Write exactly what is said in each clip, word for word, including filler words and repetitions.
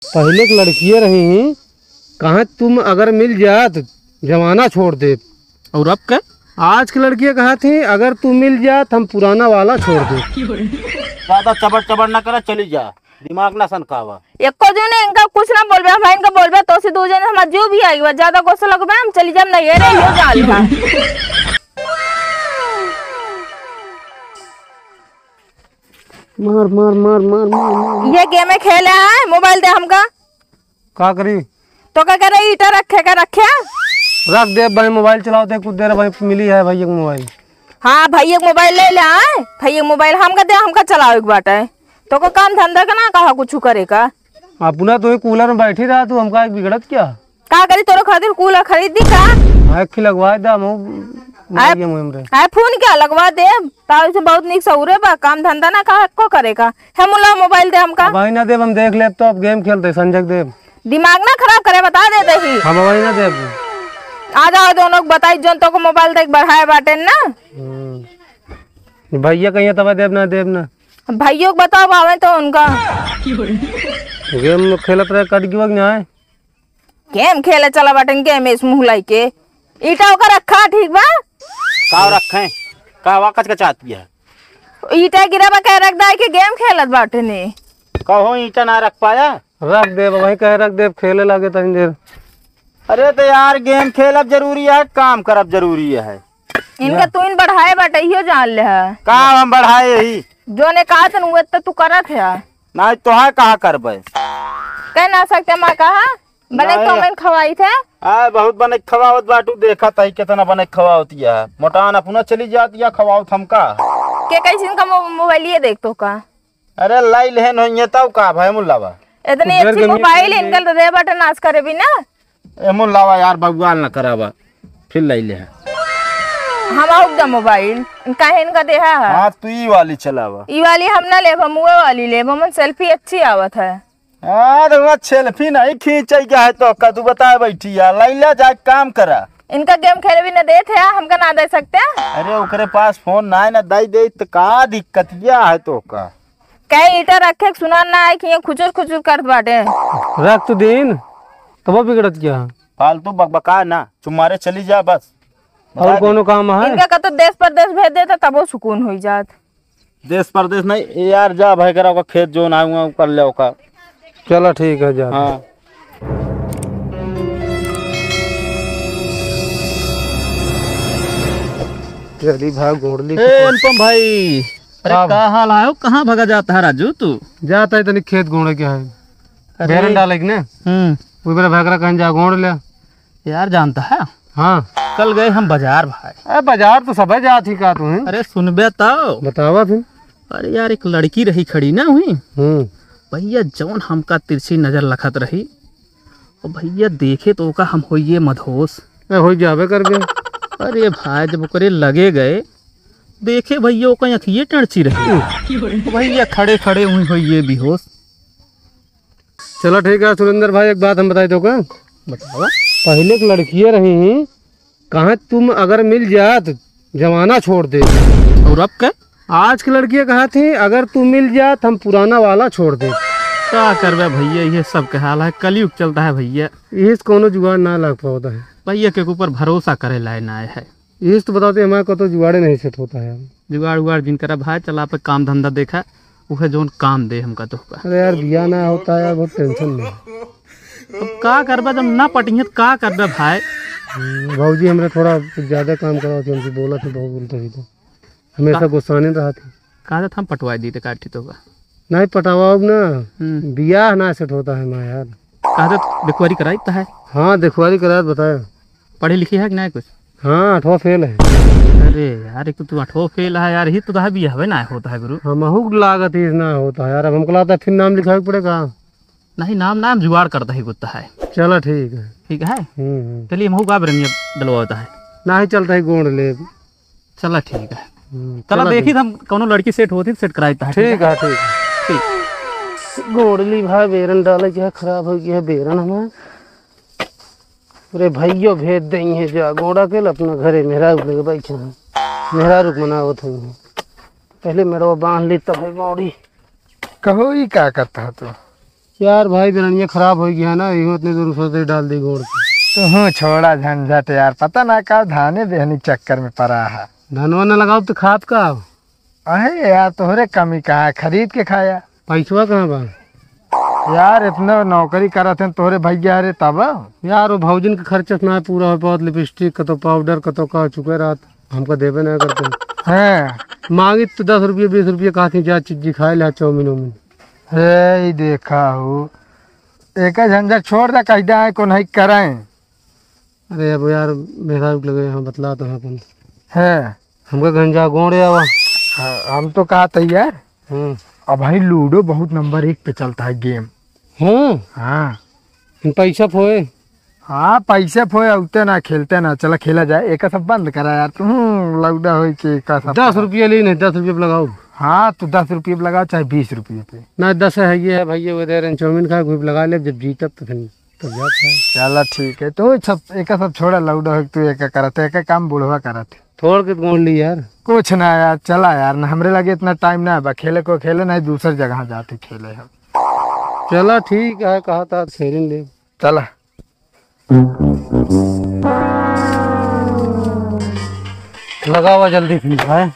पहिले के लड़कियाँ रही, कहा तुम अगर मिल जात, जमाना छोड़ देब। और अब के? आज के लड़कियाँ कहत ही, अगर तू मिल जात, हम पुराना वाला छोड़ देब। ज्यादा चबर चबर ना करा, चली जा, दिमाग ना सनकावा। एको जने इनका कुछ ना बोलबे, हम इनका बोलबे तो से दो जने हमार जीव भी आई बा। ज्यादा गुस्सा लगबे, हम चली जाब नहीं, अरे यो जाल है। मार, मार, मार, मार, मार, मार। ये गेम खेले है, मोबाइल दे हमका। का करी? तो का करे, ईटा रखे का रखे? रख दे भाई, मोबाइल चलाओ ते कुछ देर भाई, मिली है भाई एक मोबाइल। हाँ, भाई एक मोबाइल ले ले, आए भाई एक मोबाइल हमका दे, हमका चलावे के बाटे। तो को काम धंधा का ना कहा कुछ करे का? अपना तो एक कूलर में बैठी रहा तू, हमका एक बिगड़त क्या? का करी, तोरे खातिर कूलर खरीद दी का? हाँ, एक लगवा दे, हम आए, आए फोन क्या लगवा दे? ताऊ से बहुत निक सौरे बा, काम धंधा ना का को करे का? हे मुला मोबाइल दे हमका। अब आई ना देब, हम देख लेब तो अब गेम खेलते संजय देब। दिमाग ना खराब करे, बता देते ही। हम अब आई ना देब। आ जाओ दोनों को बताई, जोन तो को मोबाइल देख बढ़ाए बाटे ना। हम्म। भैया कहिए तब देब ना, देब ना। भैया को बताओ बावे तो उनका। गेम खेलत रहे, कट गयो कि ना? गेम खेले चला बाटन, गेम इस मुँह लाई के। ईटा ओकर रखा, ठीक बा? का रखे? का वा कचकचात पिया? ईटा गिरा बा, कह रख दाई के गेम खेलत बाटे ने। कहो ईटा ना रख पाया? रख देब, वहीं कहे रख देब, खेले लागे तनी देर। अरे तो यार, गेम खेलब जरूरी है, काम करब जरूरी है। इनका तू इन बढ़ाए बाटे, इहो जान ले है। का हम बढ़ाए यही? जो ने कहा तन उहे तो तू करत है। नहीं तो है, कहा करबे? कह ना सकते माँ कहा? बने नहीं। तो मन खवाई थे। आ, बहुत बने खवावत बाटू, देखत है कितना बने खवावत या। मोटान अपना चली जात या, खवावत हमका। के कैसे इनका मो-, मोबाइल ये देख तो का? अरे लाई लेहन होइए तब का भाई मुल्ला बा। इतनी अच्छी मोबाइल इनका तो दे बटन नाश करे भी ना। ए मुल्ला बा यार, बबुआल ना करावा, फिर लाई ले। हम आउब दा मोबाइल, काहे इनका देहा है? हाँ, तू ई वाली चलावा। ई वाली हम ना लेब, हम उहे वाली लेब, हमन सेल्फी अच्छी आवत है। हाँ, तो वहाँ सेल्फी नहीं खींचे के है तो का तू बताए बैठी यार, लाई ले जाए काम करा। इनका गेम खेले भी ना देत है, हमका ना दे सकते। अरे ओकरे पास फोन ना है, ना दई दे तो का दिक्कत क्या है तो का? कई ईटा रखे के सुनान ना आए कि ये खुचुर खुचुर करत बाटे। रख तो दीन, तबो बिगड़त क्या? फालतू बकबका ना, चुम्मारे चली जा बस। और बता दे। कौनो काम है? इनका कतो देश परदेश भेज देता तबो सुकून होई जात। देश परदेश नहीं, ए यार जा भाई करा ओका खेत जोन आए हुआ कर ले ओका। चला ठीक है जा। हाँ। चली भाग गोड़ ली। ए, अनुपम भाई, अरे का का हाल है? कहाँ भगा जाता है राजू तू? जाता है तनी खेत गोड़े के है। अरे। बेरन डाले के ने? हम्म। वो बेरा भगरा कहीं जा गोड़ ले। यार जानता है? हाँ। कल गए हम बाजार भाई। अरे बाजार तो सबे जात ही का तू है? अरे सुनबे तो। बतावा फिर। अरे यार एक लड़की रही खड़ी ना हुई। हम्म। भैया जौन हमका तिरछी नजर लखत रही। ओ भैया देखे तो ओका हम होइए मदहोश। ए, होई जाबे करबे। अरे भाई, जब ओकरे लगे गए, देखे भैया, ओका अखिए टड़ची रही। ओ भैया, खड़े खड़े हुई होइए बेहोश। चला ठीक है सुरेंद्र भाई, एक बात हम बताई तोका। बतावा। पहिले के लड़कियाँ रही, कहा तुम अगर मिल जात, जमाना छोड़ दे। और अब के? आज के लड़कियाँ कहत ही, अगर तू मिल जात, हम पुराना वाला छोड़ दे। का करबे भैया, ये सब के हाल है, कलयुग चलता है भैया। इस कोनो जुगाड़ ना लग पावत है। भैया के ऊपर भरोसा करे लाए ना है। इस तो बताते हमारे को तो जुगाड़े नहीं सेट होता है। जुगाड़ उगाड़ जिन करा भाई, चला पे काम धंधा देखा, उहे जौन काम दे हमका तोहका। अरे यार, बिया ना होता है यार, बहुत टेंशन में। अब का करबे, जब ना पटिहे तो का करबे भाई? हम्म, भौजी हमरे थोड़ा कुछ ज्यादा काम करावत है, हमसे बोलत है, बहुत बोलत है तो। हमेशा का- गुस्साने रहत है। कहा था हम पटवाई दी तो काठी तो का। नहीं पटावा अब ना, हम्म। बियाह ना सेट होता है ना यार। कहा था देखवारी कराई तो है। हाँ, देखवारी करात बताया। पढ़ी लिखी है कि नहीं कुछ? हाँ, आठवाँ फेल है। अरे यार, एक तो तू आठवाँ फेल है यार, ही तो तोहार बियाहवे ना होता है गुरु। हमहू के लागत ही ना होता है यार, अब हमको लगता है फिर नाम लिखावे के पड़ेगा। नहीं, नाम, नाम जुगाड़ करता ही कुत्ता है। चला ठीक है। ठीक है? हम्म, हम्म। चलिए, हमहू का ब्रेनिया डलवाता है। नहीं चलता है गोंड ले। चला ठीक है। हम्म, चला चला देखी ठीक। हम कौनो लड़की सेट होती, सेट कराई ता है, ठीक ठीक है? है, ठीक है। ठीक। गोड़ ली भाई, बेरन डाले क्या खराब हो गया है बेरन हमार। अरे भैयो भेज देंगे जा गोड़ा के ल अपना घरे मेहरारू लगे बैठे हैं। मेहरारू के मनावत हैं। पहले मेड़वा बांध ली तब है गोड़ी। कहो ई का करता है तू? यार भाई, बेरनिया खराब होइ गया ना, इहो इतने दूर से डाल दी गोड़ के। तुहूँ छोड़ा झंझट यार, पता ना का धाने बेहनी चक्कर में परा है। धनवा न लगाओ तो खाब का? अहे यार, तोहरे कमी कहाँ है, खरीद के खाया। पैसवा कहाँ बा? यार, इतना नौकरी करत हैं तोहरे भैया रे तब। यार, वो भौजिन के खर्चा ना पूरा हो पावत, लिपस्टिक, कतो पाउडर, कतो का चुके रहत, हमका देबे ना करते। हैं। मांगी तो दस रुपये, बीस रुपये, कहा थी जा चीज खाए ला, चाउमीन उमीन। हे, ई देखा हो, एक झंझट छोड़ दे, कह दे, आए को नहीं करें। अरे अब यार, मेहरारू के लगे हम बतला तो हैं अपन। हैं। हमका गंजा गोड़े आवा। हाँ, हम तो कहा था यार। हम्म। अब भाई लूडो बहुत नंबर एक पे चलता है गेम। हम्म। हाँ। पैसा फोए। हाँ, पैसे फोए उते ना खेलते ना, चला खेला जाए। एक सब बंद करा यार, तू लौड़ा होई के का सब दस रुपये ली नहीं, दस रुपये पे लगाओ। हाँ, तू दस रुपये पे लगाओ, चाहे बीस रुपये पे। ना, दस है, ये है भैया, वो दे रहे हैं, चाउमीन खा, घूप लगा ले, जब जीतब तो फिर तब जात है। चला ठीक है, तू सब एक सब छोड़ा, लौड़ा होई, तू एक करत है, एक काम बुढ़वा करत है। थोड़ के गोड़ ली यार। कुछ ना यार, चला यार, ना हमरे लगे इतना टाइम ना बा, खेले को खेले, ना दूसर जगह जाते खेले हम। चला ठीक है, कहा था खेलिन ले। चला। लगावा जल्दी फिर भाई।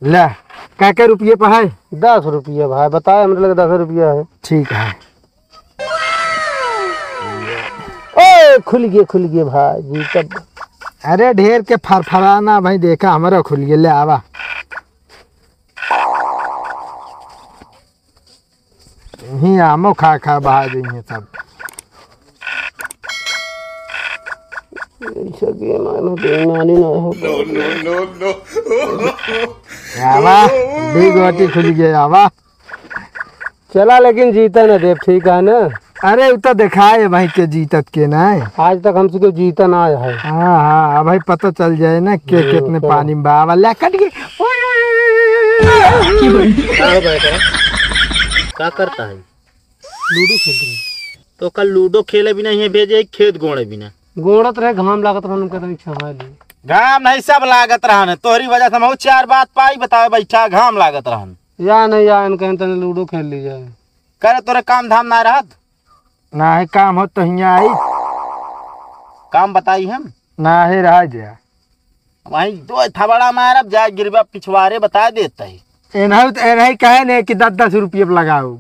ले, का के रुपये पे है? दस रुपये भाई, बताए हमरे लगे दस रुपये है। ठीक है। ए, खुल गए, खुल गए भाई, जीतब। अरे ढेर के फरफराना भाई, देखा हमारा खुल गए, ले आवा। ही आमो खा खा बहा गई हैं सब। ऐसा गेम आए में बेईमानी ना हो। No, no, no, no। आवा, दी गोटी खुल गई, आवा। चला, लेकिन जीता ना देव, ठीक है ना? अरे, उ तो दिखाए भाई के जीतत के ना है। आज तक हमसे कोई जीता ना आया है। हाँ, हाँ, अब भाई पता चल जाए ना के हम्म, कितने चलो। पानी में बा। आवा, ले कट गई। का हो भाई, का? का करता है? लूडो खेल रहे। तो कल लूडो खेले भी नहीं है, भेजे खेत गोड़े भी ना। गोड़त रहे, घाम लागत रहे, उनका तनी छहा ली। घाम नहीं, सब लागत रहा ने। तोहरी वजह से हम चार बात पाई, बतावे बैठा, घाम लागत रहन। या नहीं, या इनका तनी लूडो खेल ली जाए। करे तोरे काम धाम ना रहत? ना है काम हो तो हियाँ आई। काम बताई हम? ना है, रहा जा। वहीं दो थबड़ा मारब, जा गिरबा पिछवारे बता देत है। एनहु त एनही कहे ने कि दस दस रुपये पे लगाओ।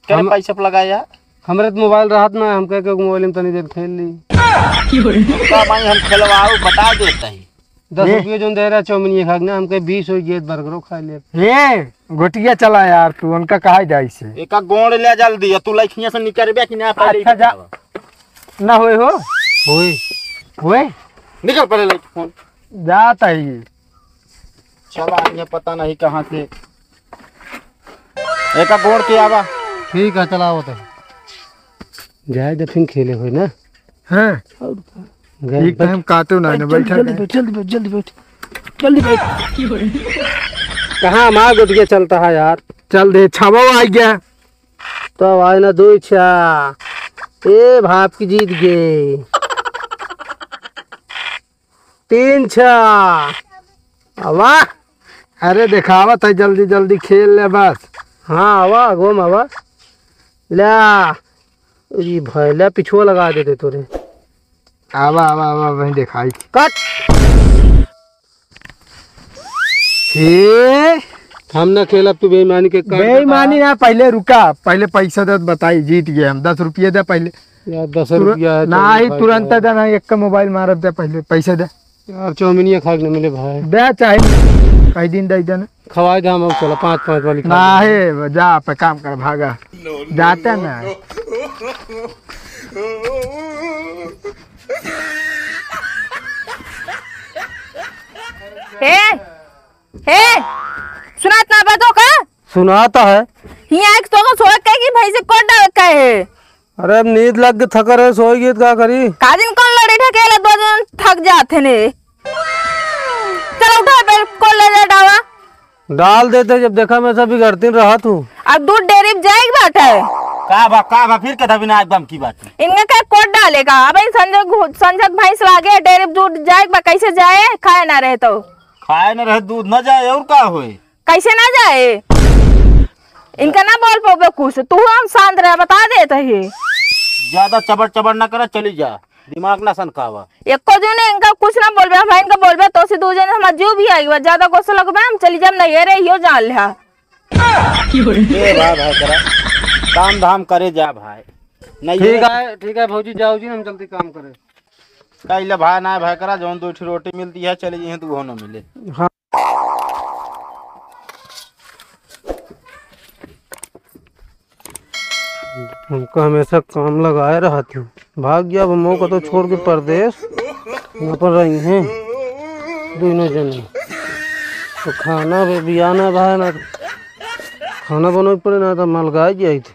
करे हम पैसा पे लगाया? हमरे तो मोबाइल रहत ना, हम कहे के मोबाइल में तनी देर खेल ली। का भाई हम खेलवाओ, बता देत है। दस ये रुपये जोन दे रहा चौमिनिया खा के ना, हम कहे बीस हो गए, बर्गरो खा ले। ये गोटिया चला यार तू, उनका कहा जाए से। एका गोड़ ले जल्दी, तू लइखिया से निकरबे कि ना पहले अच्छा, जा। बतावा। ना होए हो? होए। होए? निकल पहले लाइट फोन। जात ही। चला, ये पता नहीं कहाँ से। एका गोड़ के आवा। ठीक है, चला आवत है। जाए दे, फिर खेले होए ना। हाँ। और का? गए, एक बैठ। टाइम काटो ना, ना, जल्दी, बैठा जल्दी नहीं। बैठ, जल्दी बैठ, जल्दी बैठ। जल्दी बैठ। कहाँ माँ गुटिया चलता है यार? चल दे, छावा आ गया। तो आवाज ना दो इच्छा। ए, भाप की जीत गए। तीन छा। वाह। अरे, देखावत है, जल्दी, जल्दी खेल ले बस। हाँ, आवा, घूम आवा। ला। अरे भाई, ला, पिछुआ लगा देते तोरे। आवा, आवा, आवा, वहीं देखाई। कट। हे। हम ना खेलब, तू बेईमानी के कर। बेईमानी ना, पहले रुका, पहले पैसा दे, बताई, जीत गए हम, दस रुपये दे पहले। यार, दस तुरंत, रुपया है, ना चौबीस ही, भाई तुरंत का है। दे ना, एक का मोबाइल मारत दे, पहले पैसा दे। यार, चौमिनिया खा के ना मिले भाई। दे चाहे, कई दिन दे देना। खवाए दे हम, अब चला, पाँच, पाँच वाली खा ना ले। है, जा, पे काम कर, भागा। जाते ना। हे, हे, सुनात ना बा तो का? सुनात है। हियाँ एक तो सोच के कि भैंसे कोट डाल के है। अरे, अब नींद लग के थका रहे, सोई गीत का करी? का दिन कौन लड़ी ढकेला, दो दिन थक जाते ने। चलो उठा, बिल्कुल ले जा डावा। डाल देते, जब देखा मैं सब बिगड़ती रहत हूँ। अब दूध डेयरी में जाए के बाटे। का बा, का बा, फिर कथा बिना एकदम की बात है। इनका क्या कोट डालेगा? अब ई संजय घु-, संजय भैंस लागे, डेयरी में दूध जाए के बा, कैसे जाए? खाए ना रहे तो। खाए ना रहे, दूध ना जाए, और का होए? कैसे ना जाए? इनका ना बोल पावे कुछ, तू हम शांत रह, बता देत ही। ज्यादा चबड़ चबड़ ना करा, चली जा, दिमाग ना सनकावा। एको जने इनका कुछ ना बोलबे, हम इनका बोलबे तो से दू जने हमार जीव भी आई बा, ज्यादा गुस्सा लगबे हम चली जाब, नहीं रे, यो जान लिहा। ए भाई, भाई करा, काम धाम करे जा भाई। नहीं ठीक है। है, ठीक है भौजी, जाओ जी, हम जल्दी काम करें। कइले भाई ना भाई करा, जौन दो ठो रोटी मिलती है, चली जइहें तो उहो न मिले। हाँ। हमका हमेशा काम लगाए रहत हूँ। भाग गया अब मौका तो छोड़ के परदेस, यहाँ पर रही हैं दोनों जने। तो खाना भी बियाना भाई ना, खाना बनवे पड़े ना तो मलगाए जाइत।